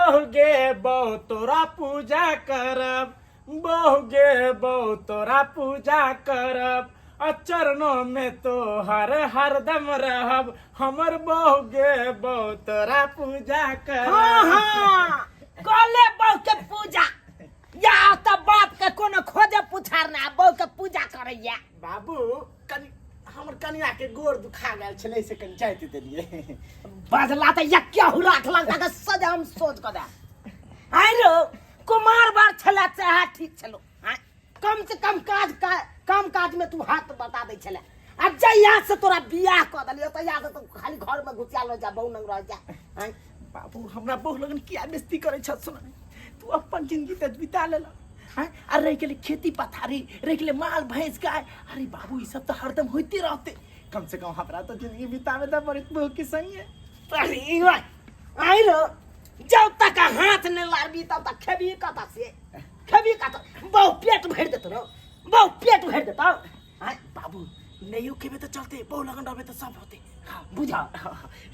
बहु गे बहु तोरा पूजा करब, बहु गे बहु तोरा पूजा करब, आ चरणों में तोहर हरदम रहब, हमर बहु गे बहु तोरा पूजा करब। हाँ हाँ, कले बहु के पूजा या त बाप के कोनो खोजे पुछार ना, बहु के पूजा करैया। बाबू कनि हमर कनिया के गोर दुखा गेल छलै से कनि जाइत देलियै। बजला त यक्या हुराक लगता के सजा हम सोच क दे। आइ रो कुमार बार छला चाहे ठीक छलो, आँय, कम से कम काज का, काम काज में तू हाथ बता दै छले। आ जहिया से तोरा बियाह क देलियो तहिया से तू खाली घर में घुसियाल रह जा, बहु नंग रह जा। आँय? बाबू हमरा बहु लगन किया बेइज्जती करै छ सुन, तू अपन जिंदगी त बिता लेल, आँय? आ रहि गेलै खेती पथारी, रहि गेलै माल भैंस गाय, अरे बाबू ई सब त हरदम होइते रहते, कम से कम हमरा त जिंदगी बितावे द बड़ी बहु के संगे। अरे वाह, आइ रो जब तक हाथ नहीं लारबी तब तक खेबी कत से, खेबी कत, बहु पेट भरि देत रो, बहु पेट भरि देत। आँय बाबू नहियो खेबे त चलते, बहु लगन रहबे त सब होते। हाँ, बुझा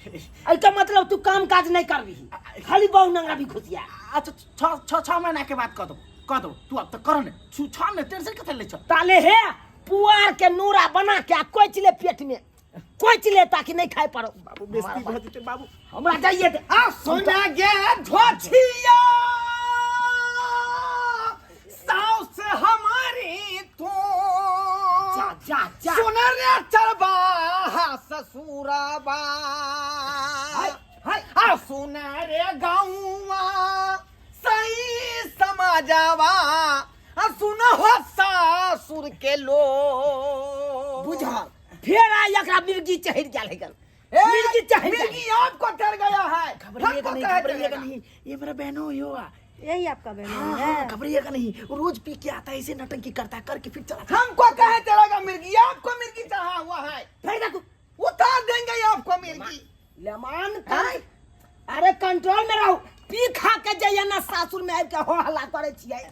एहिके मतलब तू काम काज नहीं करबी, खाली बहु नंगा भी खुशिया। अच्छा छ छ महीना के बाद कह दो, कह दो तू अब त कर ने छु छ ने टेंशन कथे ले छ। ताले हे पुआर के नूरा बना के आ कोच ले पेट में कोच ले ताकि नहीं खाए पड़ो। बाबू बेइज्जती भ जेते बाबू। हमरा जाइए दे। आ सोना गे झोछिया साउस हमारी तू, जा जा जा सुन रे चरबा ससुराबा, हाय, हाय। आ सुन रे गाऊआ सही समाजावा, आ सुन हो सासुर के लोग। बुझल फेर आ एकरा मिर्गी चढ़ गेल है गन। ए, मिर्गी चढ़ गेल। मिर्गी आपको चढ़ गया है। घबराइएगा हमको नहीं, कहे घबराइएगा चढ़ेगा। नहीं, ये मेरा बहनों ही हुआ। यही आपका बहन हाँ, है? हाँ, घबराइएगा नहीं, वो रोज पी के आता है, ऐसे नटंकी करता है करके फिर चला जाता है। हमको कहे चढ़ेगा मिर्गी, आपको मिर्गी चढ़ा हुआ है। फिर देखो उतार देंगे आपको मिर्गी। लेमान कर, अरे कंट्रोल में रहो, पी खा के जाइए ना सासुर में आबि के हो हल्ला करे छियै।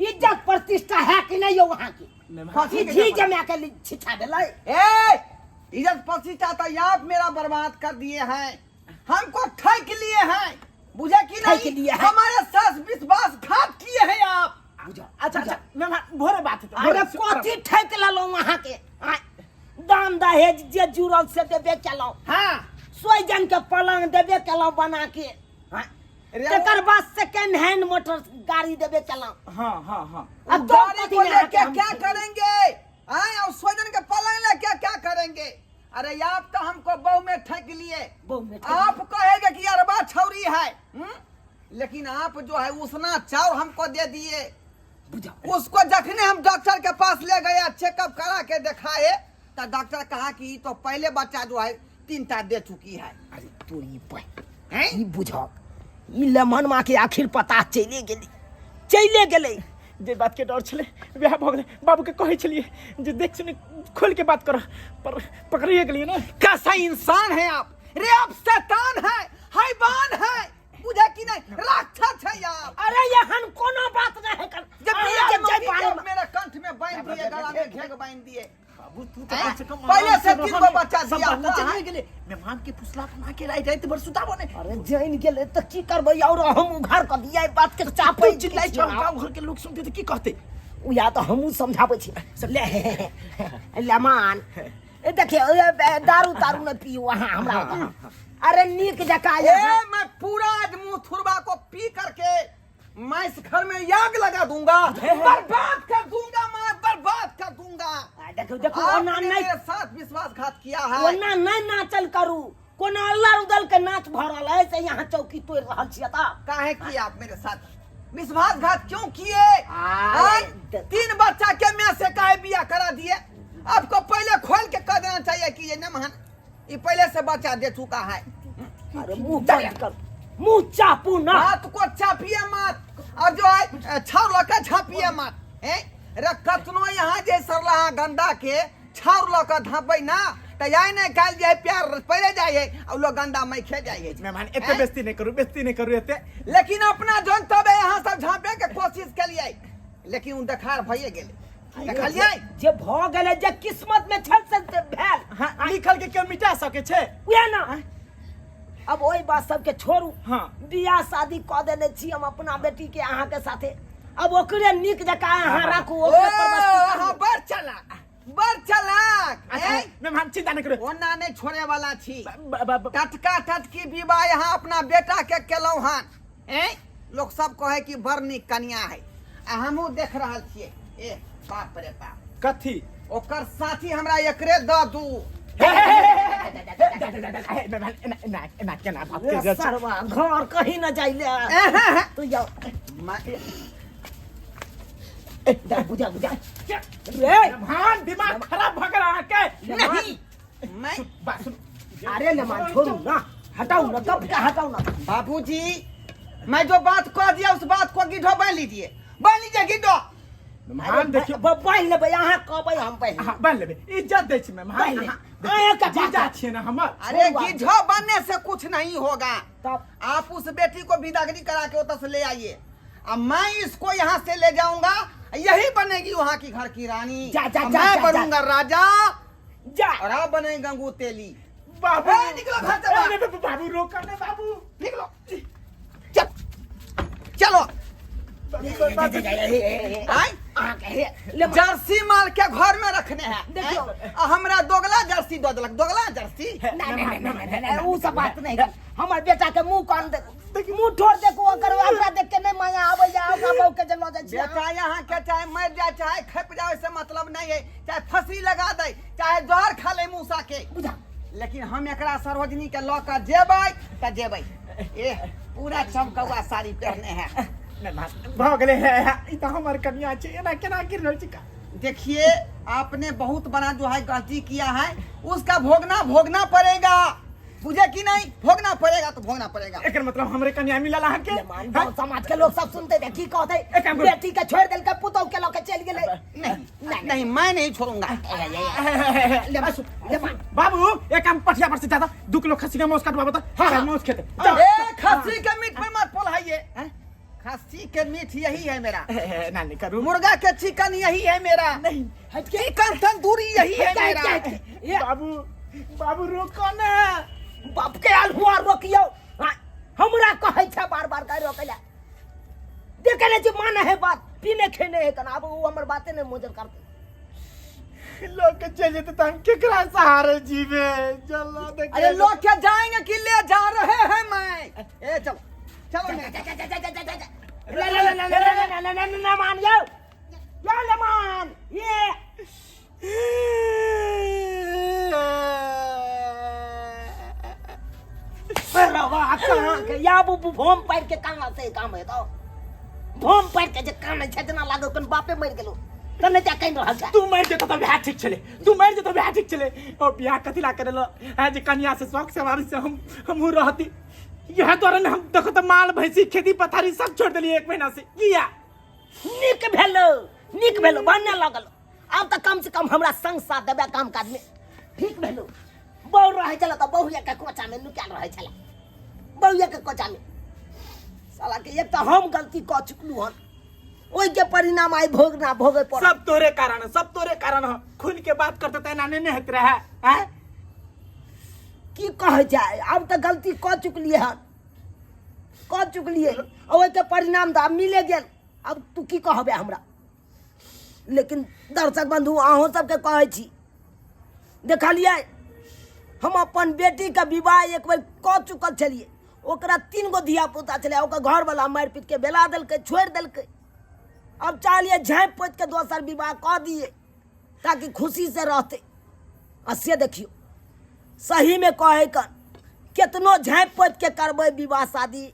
इज्जत प्रतिष्ठा है कि नहीं यो वहाँ की? हाँ, ई घी जमा के छिछा देलै। ए, इज्जत प्रतिष्ठा तो आप मेरा बर्बाद कर दिए हैं, हमको ठक लिए हैं, बुझे कि ठक नहीं? लिए हैं। हमारे साथ विश्वासघात किए हैं आप। बुझा। अच्छा, अच्छा, मैं भोरे बात है तो, अरे भोरे से- कथी ठक लेलहुँ वहाँ के? आँय, दान दहेज जे जुड़ल से देबे केलहुँ। हाँ। सोइजन के पलंग देबे केलहुँ बना के। हाँ। रे- तकर बाद सेकेंड हैंड मोटर गाड़ी देबे केलहुँ। हाँ, हाँ, हाँ। आ उस तो गाड़ी कथी को ने अहाँके लेके हम क्या करेंगे? आए और स्वजन के पलंग लेके क्या करेंगे? अरे आप तो हमको बहू में ठक लिए। बहू में ठक आप कहेंगे कि अरबा छौरी है, हम्म? लेकिन आप जो है उसना चावल हमको दे दिए। बुझाओ। उसको जखने हम डॉक्टर के पास ले गए, चेकअप करा के दिखाए, तो डॉक्टर कहा कि ई तो पहले बच्चा जो है 3 टा दे चुकी है। अरे तोरी पै हैं? ई बुझक ई लेमन माँ के आखिर पता चले गेलै, चले गेलै। जे बात के डर छलै वएह भऽ गेलै। बाबू के कहै छलियै जे देख सुनि खोल के बात कर, पर पकड़िए गेलियै ने। कैसा इंसान है आप रे, आप शैतान है, हैवान है, बुझे कि नहीं, राक्षस है आप। अरे एहन कोनो बात नहीं है कर। जब अहाँ बियाह के मौगी जय बारे के में- मेरा कंठ में बांध दिए, गला में घेंघ बांध दिए। बाबू तू तो हैं? कम से कम पहले आराम से से 3 रहो गो ने। बच्चा सब दिया बात हुआ चलिए है। गेलै। मेहमान के फुसला बना के राति राति भर सुताबो ने। अरे जानि गेलै तऽ की करबै, और हम उघार कऽ दिया बात के चापै तू चिल्लाइ छौ, गाँव घर के लोग सुनते तऽ की कहते? उया तऽ हमहूँ समझाबै छी। ले लेमान ए देखियौ, ए, ए, दारू तारू नहि पियू अहाँ हमरा ओतऽ। अरे नीक जकाँ ए, यहाँ- मैं पूरा आज मुंह थुरबा को पी करके मैं इस घर में आग लगा दूंगा, बर्बाद कर दूंगा, मैं बर्बाद कर दूंगा। आ, देखो, देखो, ओना आपने नहीं मेरे साथ विश्वासघात किया है। ओना नहीं नाचल करू, कोनो अल्लाह उदल के नाच भऽ रहल है से यहाँ चौकी तोड़ रहल छियै तऽ। काहे किए आप मेरे साथ विश्वासघात क्यों किए? आ, आय, 3 बच्चा के में से काहे बियाह करा दिए? आपको पहले खोल के कह देना चाहिए कि ये नमहन ये पहले से बच्चा दे चुका है। अरे मुंह बंद कर, मुंह चापू ना। बात को चापिए मत, और जो है छाउर लऽ के झापिए मत। हैं? रे कतनो यहाँ जे सरला गंदा के छाउर लऽ के झापै ना तऽ आइ नहि काल्हि जे है प्यार पड़े जाइ है और लोग गंदा में खे जाइ है। मेहमान एते हैं? बेइज्जती नहीं करू, बेइज्जती नहीं करू एते। लेकिन अपना जन तबे यहाँ सब झापे के कोशिश केलियै, लेकिन उ देखार भइए गेलै। देखलियै? जे भऽ गेलै, जे किस्मत में छल से भेल। हाँ, लिखल के केओ मिटा सकै छै? उएह ना। अब ओहि बात सबके छोड़ू। हाँ। बियाह शादी कऽ देने छी हम अपना बेटी के अहाँके साथे, अब ओकरे नीक जकाँ अहाँ राखू, ओ ओकरे परवस्ती अहाँ करू। बड़ चलाक, बड़ चलाक। अच्छा ए, मेहमान चिंता नहीं करो। ओना नहीं छोड़े वाला छी। ब- ब- ब- टटका टटकी विवाह यहाँ अपना बेटा के केलहुँ हन। ए लोग सब कहे कि बड़ नीक कनिया है, आ हमहूँ देख रहल छियै। ए बाप रे बाप। कथी? ओकर साथी हमरा एकरे दऽ दू। हे, हे, हे, हे, हे, हे, हे, मेहमान एना एना एना केना बात रे करि रहल छी? सरवा घर कहीं न जाइले। तू जाओ। ए, जा, बुझा बुझा रे। मेहमान दिमाग खराब भऽ गेल अहाँके। नहीं मैं बात सुन। अरे नमान छोड़ू ना, हटाओ ना, कब का हटाओ ना। बाबूजी मैं जो बात कह दिया उस बात को गिढो बांध लीजिए, बांध लीजिए गिढो। मेहमान देखियौ। बान्हि लेबै, अहाँ कहबै हम बान्हि अहाँ बान्हि लेबै, इज्जत दै छी मेहमान। बान्हि लेबै। अहाँ अहाँ के जीजा छियै ने हमर। अरे गिढो बांधने से कुछ नहीं होगा। तब आप उस बेटी को विदागरी करा के उधर से ले आइए, अब मैं इसको यहाँ से ले जाऊंगा, यही बनेगी वहाँ की घर की रानी। जा, जा, अब जा, मैं जा, जा। बनूंगा राजा जा। और आप बने गंगू तेली। बाबू ए, निकलो घर से बाहर। अरे, बाबू रोका ना बाबू। निकलो, चल चलो। आय जर्सी माल के घर में रखने हैं। देखियो। आ हमरा दोगला जर्सी दऽ देलक, दोगला जर्सी। ना ना ना ना ना उ सब बात नहीं कर। हमर बेटा के मुंह कान देख, मुंह ठोर देखो, ओकर ओकरा देख के नहीं माया आबै जा, ओकरा बहू के जे लऽ जाइ छी। बेटा यहाँ के चाहे मर जाए चाहे खप जाए से मतलब नहीं है, चाहे फांसी लगा दे चाहे जहर खा ले मूसा के, बुझा। लेकिन हम एकरा सरोजनी के लऽ के जेबै तऽ जेबै। ए पूरा चमकौआ साड़ी पहने है। भऽ गेलै हे, ई तऽ हमर कनिया छै, एना केना गिर रहल छै? देखिए आपने बहुत बड़ा जो है गलती किया है, उसका भोगना भोगना पड़ेगा, बुझे कि नहीं? भोगना पड़ेगा तो भोगना पड़ेगा। एकर मतलब हमरे कन्या मिलल अहाँके? मान गाँव समाज के लोग सब सुनते थे की कहते, एक काम करू। बेटी के छोड़ देलकै, पुतहु के लऽ के चलि गेलै। नहीं नहीं मैं नहीं छोड़ूंगा। ले बस, ले मान। बाबू एक काम पठिया पर से ज्यादा 2 किलो खस्सी के मांस कटवाबो त हाँ, हाँ। मांस खेते। ए खस्सी के मीट पे मत पोलाइए, खस्सी के मीट यही है मेरा। ना नहीं करू। मुर्गा के चिकन यही है मेरा। नहीं चिकन तंदूरी यही है हट, हट, मेरा। हट, ये बाबू बाबू रोको ना। बाप के अलहुआ रोकियो। हाँ, हमरा कहै छै बार बार कह रोकै ला। देखे नै छी माने है बात, पीने खेने है कना, अब उ हमर बाते नै मोजर करते। लोग के चल जेते त हम केकरा सहारे जीवे? चलो देख। अरे लोग क्या जाएंगे कि ले जा रहे हैं मैं। ए चलो चलो मेरे। जा, जा, जा, जा, जा, जा, जा। ले, ले, ले, ले, ले, ले, ले, ले, ले, ले, मान यो। यो ले मान। ये। रवा कहाँ के या बुबु भोम पार के कान से काम है तो भोम पार के जे कान छै जना लागो कोन बापे मरि गेलो त नै जा कहि रहल छै। तू मरि जेतो तऽ बियाह ठीक छलै, तू मरि जेतो बियाह ठीक छलै। ओ बियाह कथी ला करेलो है जे कन्या से शौक सवारी से हम हमहूँ रहती। यह दौरान हम देखो तऽ माल भैंसी खेती पथारी सब छोड़ देलियै 1 महीना से। किया? नीक भेलो, नीक भेलो, बनने लगल। आब तऽ कम से कम हमरा संग साथ देबै काम काज में। ठीक भेलो। बहु रहै छलै तऽ बहुए के कोचा में नुकायल रहै छलै, बहुए के कोचा में। साला के एक तऽ हम गलती कऽ चुकलहुँ हन, ओहि के परिणाम आइ भोगना भोगे पड़ल। सब तोरे कारण है, सब तोरे कारण है। खुल के बात करते तऽ एना नहि ने होइत रहै। आँय? की कहै छै, आब तऽ गलती कऽ चुकलियै हन, कऽ चुकलियै, ओहिके परिणाम तऽ आब मिले गेल। आब तू की कहबै हमरा? लेकिन दर्शक बंधु अहूँ सबके कहै छी, देखलियै हम अपन बेटीके विवाह एक बेर कऽ चुकल छलियै, ओकरा 3 गो धिया पुता छलै, ओकर घरवला मारि पीट के बेला देलकै, छोड़ि देलकै। अब चाहलियै झाँपि पोति के दोसर विवाह कऽ दियै ताकि खुशी से रहतै। आ से देखियौ सहीमे कहै कन केतनो झाँपि पोति के करबै विवाह शादी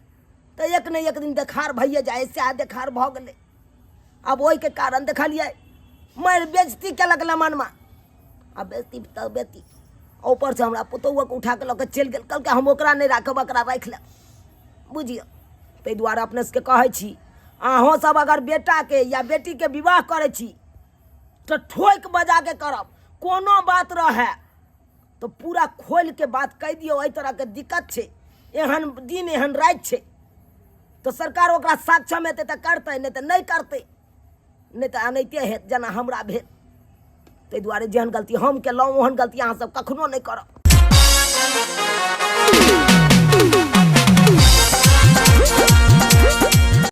तऽ एक ने एक दिन देखार भइए जाइ, सएह देखार भऽ गेलै। आब ओहिके कारण देखलियै मारि बेजती केलक लमनमा, आ बेजती तऽ बेजती, ऊपरसँ हमरा पुतोहुके उठा कऽ लऽ कऽ चलि गेल, कहलकै हम ओकरा नहि राखब एकरा राखि लेब। बुझियौ ताहि दुआरे अपने सबके कहै छी अहूँ सब अगर बेटाके या बेटीके विवाह करै छी तऽ ठोकि बजाके करब, कोनो बात रहै तऽ पूरा खोलिके बात कहि दियौ, एहि तरहके दिक्कत छै, एहन दिन एहन राति छै, तऽ सरकार ओकरा सक्षम हेतै तऽ करतै, नहि तऽ नहि करतै, नहि तऽ एनाहिते हेत जेना हमरा भेल। ताहि दुआरे जेहन गलती हम केलहुँ ओहन गलती अहाँ सब कखनो नहि करब।